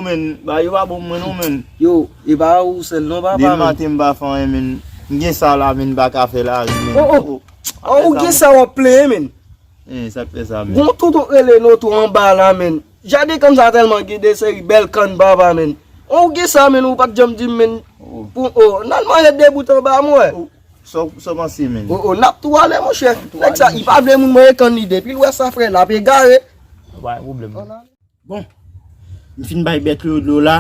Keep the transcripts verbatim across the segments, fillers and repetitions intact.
Men, bagay yo pa bon pou mwen non, men. Yo, e pa ou sèl non, papa, men. Depi maten m pa fè anyen, men. M gen sa la, men, m pa ka fè lari, men. Oh, oh. Oh, ou gen sa w ap plenyen, men. Eh, sa k fè sa, men? Gon tonton k rele Noto anba la, men. Jaden kann sa tèlman gen de seri bèl kann, papa, men. Oh, ou gen sa, men, ou pa t janm di m, men. Oh. Pou, oh, n al manje de bout anba, mwen. Oh, sa w, sa w panse, men? Oh, oh, n ap tou ale, monchè. Nèg sa, li pa vle moun manje kann li, depi l wè sa, frè, l ap egare. Pa gen pwoblèm. Bon, m fin bay bèt yo dlo la.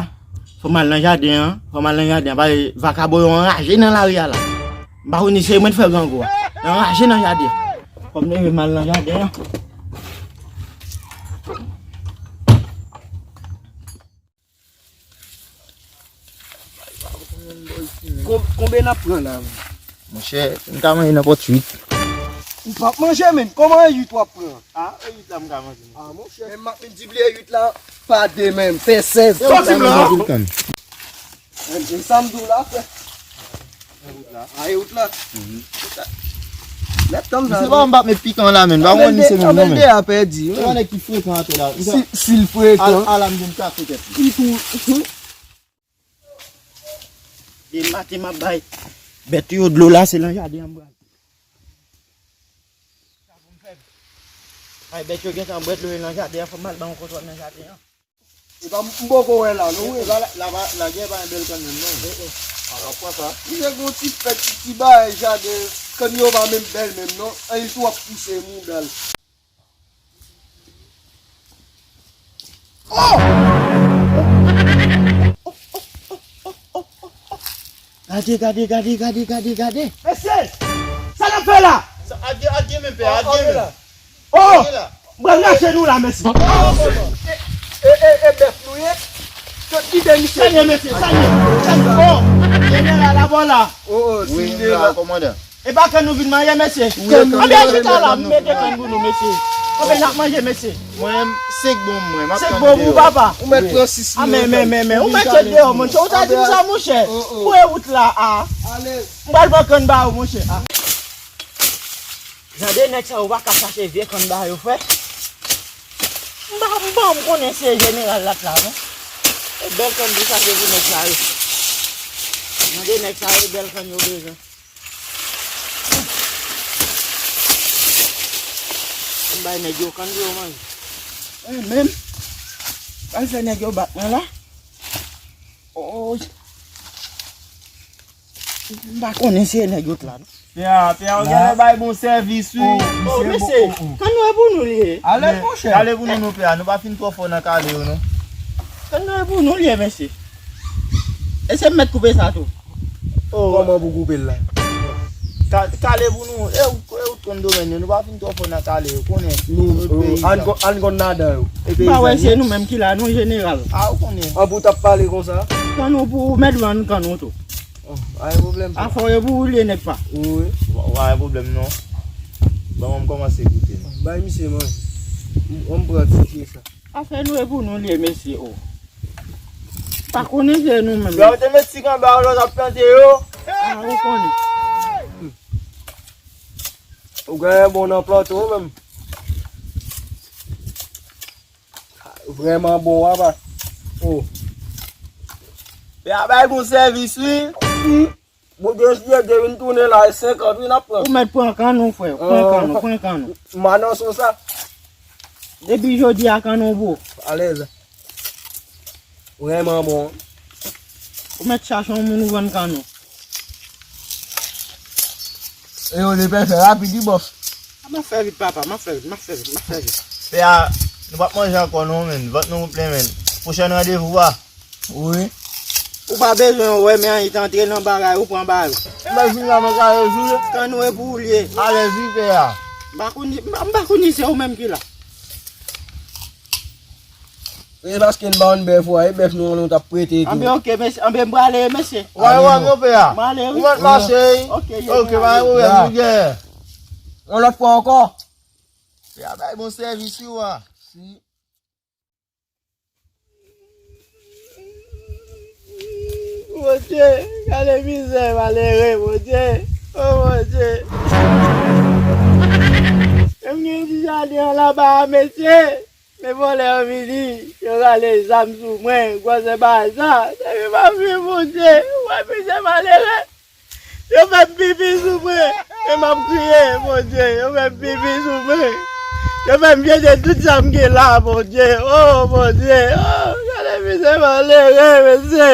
Fò m al nan jaden an. Fò m al nan jaden an. Paske vakabon yo anraje nan lari a la. M pa konn si se mwen k fè grangou a. Yo anraje nan jaden an. Fò m leve m al nan jaden an. Kon- Konbyen n ap pran la, menm? Monchè, m ka manje nenpòt uit. Ou p ap manje, menm? Kòman e uit w ap pran? Ah, e uit la m ka manje. Ah, monchè. Men m ap multipliye uit la pa de, menm. Fè sèz. Sòti la. Anpil kann. E sa m di w la, frè. A, e out la. Lèt tann sa. Se pa m p ap met pikan la, menm. Pa konn ni se menm non, menm. Anbèlde a pèdi, wi. Se yon nèg ki frekan atè la. Si, si l frekan. Al, al, m di m kase tèt li. Li tou. De maten m ap bay bèt yo dlo la, se nan jaden an m pral. Ay, bèt yo gentan bwè dlo yo nan jaden an, fò m al ba yon kontwòl nan jaden an. Epa, m poko wè la, non, wi. Epa, la, la, la, la gen pa yon bèl kann menm, non. Eh, eh. A, w ap pran sa. Misye gon ti fèt, ti, ti bagay jaden, kann yo pa menm bèl menm, non. An, li twò pouse mouda l. Oh! Gade, gade, gade, gade, gade, gade. Mesye, sa n ap fè la? Sa, adye, adye men pè, adye men. Oh! M pral rache nou la, mesye. E, e, e, e bèf nou ye? Kite misye. Sa ye, mesye, sa ye. Sa ye. Oh! Jeneral la, vòlè. Oh, oh, wi, m la, kòmandan. E pa kann nou vin manje, mesye. Anbyen, chita la, m mete kann pou nou, mesye. Konbyen n ap manje, mesye? Mwen, senk bonm mwen, m ap tann deyò. Senk bonm ou, papa? Ou mèt pran sis mil. A, men, men, men, men, ou mèt sot deyò, monchè. Ou ta di m sa, monchè. Pou e wout la, a. M pral pran kann ba ou, monchè. A. Jan de nèg sa yo pa ka chache vye kann ba yo, frè. M pa, m pa, m konnen se jeneral la t la, non. E bèl kann pou chache pou nèg sa yo. Jan de nèg sa yo, e bèl kann yo bezwen. M bay nèg yo kann pou yo manje. Mwen menm, pral fè nèg yo bat mwen la. Oy. M pa konnen si e nèg yo t la, non. Pè a, pè a, ou genlè bay bon sèvis, wi. Oh, mesye, kann nou e pou nou li ye. Alèz, monchè. Kale pou nou, non, pè a. Nou pa fin twò fò nan kale yo, non. Kann nou e pou nou li ye, mesye. E se m mèt koupe sa tou. Oh. Kòman pou koupe l la? Ka-, kale pou nou. E ou, e ou t konn domèn yo. Nou pa fin twò fò nan kale yo. Konnen. Nou, nou, oh, peyizan. Ann kon-, ann konn ladan yo. E peyizan. M pa wè se nou menm ki la, non, jeneral. A, ou konnen. An pou w t ap pale konsa? Kann ou pou ou mèt vann kann ou tou. Oh, pa gen pwoblèm. Afè w e pou ou li ye, nèg pa. Wi. Pa, pa gen pwoblèm, non. Ban mwen m kòmanse goute, non. Bay misye manje. M, m pran ti pye sa. Afè nou e pou nou li ye, mesye, o. Pa konnen se nou menm. Lè w te met sik anba yo, lè w t ap plante yo. A, ou konnen. Ou genyen bon nan plante, ou menm. Vrèman bon, papa. Oh. Pè a bay bon sèvis, wi. Si Bondye si Dye vin tounen la, e senkant, wi, n ap pran. Ou mèt pran kann ou, frè. Pran kann ou, pran kann ou. M anonse w sa. Depi jodi a, kann ou bon. Alèz. Vrèman bon. Ou mèt chache yon moun ou vann kann ou. E yo, lepè fè rapid, wi, bòs. M ap fè vit, papa, m ap fè vit, m ap fè vit, m ap fè vit. Pè a, nou p ap manje ankò non, menn. Vant nou plen, menn. Pwochèn randevou a. Wi. Ou pa bezwen wè, men anyen t antre nan bagay, ou pran bagay ou. M ap vin la, mwen ka rejou. Kann ou e pou ou li ye. Alèz, wi, pè a. M pa konn, m pa konn si se ou menm ki la. E paske n pa konn bèf ou a, e bèf nou an nou t ap prete tou. Anben, oke, mesye, anben, m prale, mesye. Ou ale, ou ale, non, pè a. M ale, wi. Ou mèt mache, wi. Oke, pa gen pwoblèm, nou gen. Yon lòt fwa ankò. Pè a bay bon sèvis, wi, wa. Si. Bondye, gade mizè malere, Bondye. O Bondye. Menm gen ti jaden an laba a, mesye. Men vòlè yo vini, yo rale zam sou mwen, gwòsè baza, depi m ap viv, Bondye, ou wè mizè malere. Yo fè m pipi sou mwen, e m ap kriye, Bondye, yo fè m pipi sou mwen. Yo fè m jete tout sa m gen la, Bondye, oh, Bondye, oh, gade mizè malere, mesye.